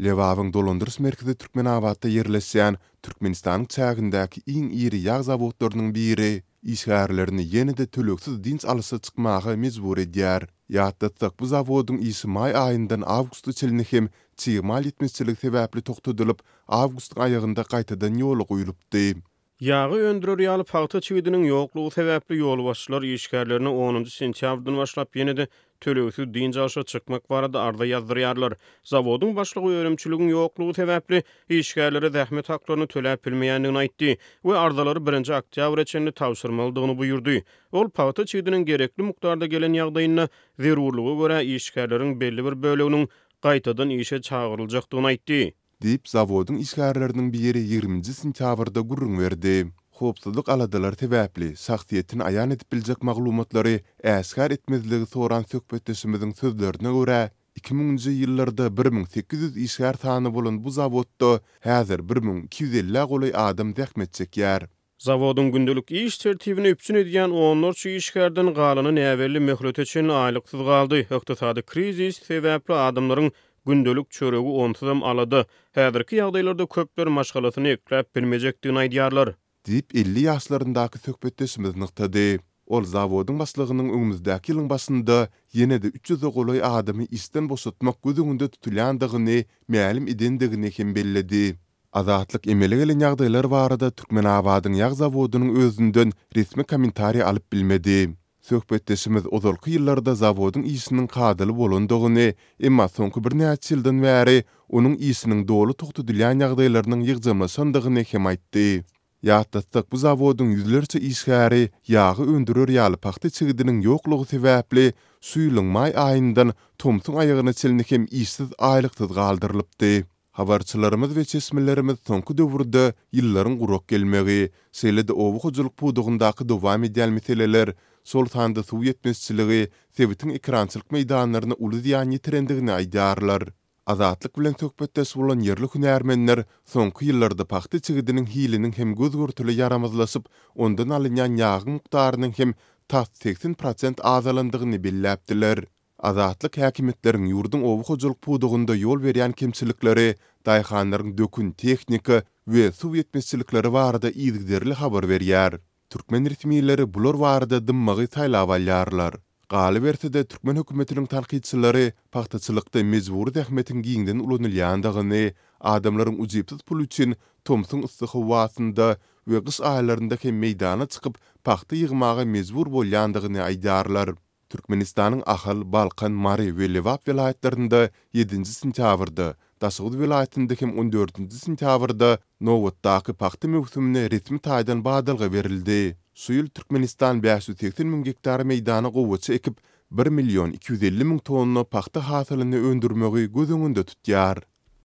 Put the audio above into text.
Lebabyň dolandyryş merkezi Türkmenabatda ýerleşýän Türkmenistanyň çägindäki iň iri ýag zawodlarynyň biri işgärlerini ýene-de tölegsiz dynç alyşa çykmaga mejbur edýär. Ýatlatsak, bu zawodyň işi maý aýyndan awgusta çenli hem çig mal ýetmezçiligi sebäpli togtadylyp, awgustyň aýagynda gaýtadan ýola goýlupdy. Ýagy öndürer ýaly pagta çigidiniň ýoklugy sebäpli ýolbaşçylar işgärlerine onunjy sentýabrdan başlap ýene-de tölegsiz dynç alşa çykmak barada arza ýazdyrýarlar. Zawodyň başlygy önümçiligiň ýoklugy sebäpli işgärlere zähmet haklaryny töläp bilmeýändigini aýtdy we arzalary birinji oktýabra çenli tabşyrmalydygyny buýurdy. Ol pagta çigidiniň gerekli mukdarda gelen ýagdaýynda zerurlyga görä işgärleriň belli bir böleginiň gaýtadan işe çagyryljakdygyny aýtdy. Diýip, zawodyň işgärleriniň biri ýigriminji sentýabrda gürrüň berdi. Howpsuzlyk aladalary sebäpli, şahsyýetini aýan edip biljek maglumatlary äşgär etmezligi soran söhbetdeşimiziň sözlerine görä, iki müňünji ýyllarda 1800 işgär sany bolan bu zawodda häzir 1250-ä golaý adam zähmet çekýär. Zawodyň gündelik iş tertibini üpjün edýän onlarça işgärden galany näbelli möhlete çenli aýlyksyz galdy. Ykdysady krizis sebäpli adamlaryň gündelik çöregi onsuzam alada. Häzirki ýagdaýlarda köpler maşgalasyny ekläp bilmejekdigini aýdýarlar. Diýip, 50 ýaşlaryndaky söhbetdeşimiz nygtady. Ol zawodyň başlygynyň öňümizdäki ýylyň başynda ýene-de üç ýüze golaý adamy işden boşatmak göz öňünde tutulýandygyny mälim edendigini hem belledi. Azatlyk emele gelen ýagdaýlar barada Türkmenabadyň ýag zawodynyň özünden resmi kommentariý alyp bilmedi. Söhbetdeşimiz ozalky ýyllarda zawodyň işiniň kadaly bolandygyny, emma soňky birnäçe ýyldan bäri onuň işiniň doly togtadylýan ýagdaýlarynyň ýygjamlaşandygyny hem aýtdy. Ýatlatsak, bu zawodyň ýüzlerçe işgäri ýagy öndürer ýaly pagta çigidiniň ýoklugy sebäpli şu ýylyň maý aýyndan tomsuň aýagyna çenli hem işsiz, aýlyksyz galdyrylypdy. Habarçylarymyz we çeşmelerimiz soňky döwürde ýyllaryň gurak gelmegi, şeýle-de oba hojalyk pudagyndaky dowam edýän meseleler, şol sanda suw ýetmezçiligi sebitiň ekerançylyk meýdanlaryna uly zyýan ýetirendigini aýdýarlar. Azatlyk bilen söhbetdeş bolan ýerli hünärmenler soňky ýyllarda pagta çigidiniň hiliniň hem göz-görtele ýaramazlaşyp, ondan alynýan ýagyň mukdarynyň hem tas 80 prosent azalandygyny belläpdiler. Azatlyk häkimiýetleriň ýurduň oba hojalyk pudagynda ýol berýän kemçilikleri, daýhanlaryň dökün, tehnika we suw ýetmezçilikleri barada yzygiderli habar berýär. Türkmen resmileri bular barada dymmagy saýlap alýarlar. Galyberse-de, türkmen hökümetiniň tankytçylary pagtaçylykda mejbury zähmetiň giňden ulanylýandygyny, adamlaryň ujypsyz pul üçin tomsuň yssy howasynda we gyş aýlarynda hem meýdana çykyp, pagta ýygmaga mejbur bolýandygyny aýdýarlar. Türkmenistanyň Ahal, Balkan, Mary we Lebap welaýatlarynda ýedinji sentýabrda, Daşoguz welaýatynda hem on dördünji sentýabrda nobatdaky pagta möwsümine resmi taýdan badalga berildi. Şu ýyl Türkmenistan 580 müň gektar meýdana gowaça ekip, bir million 250 müň tonna pagta hasylyny öndürmegi göz öňünde tutýar.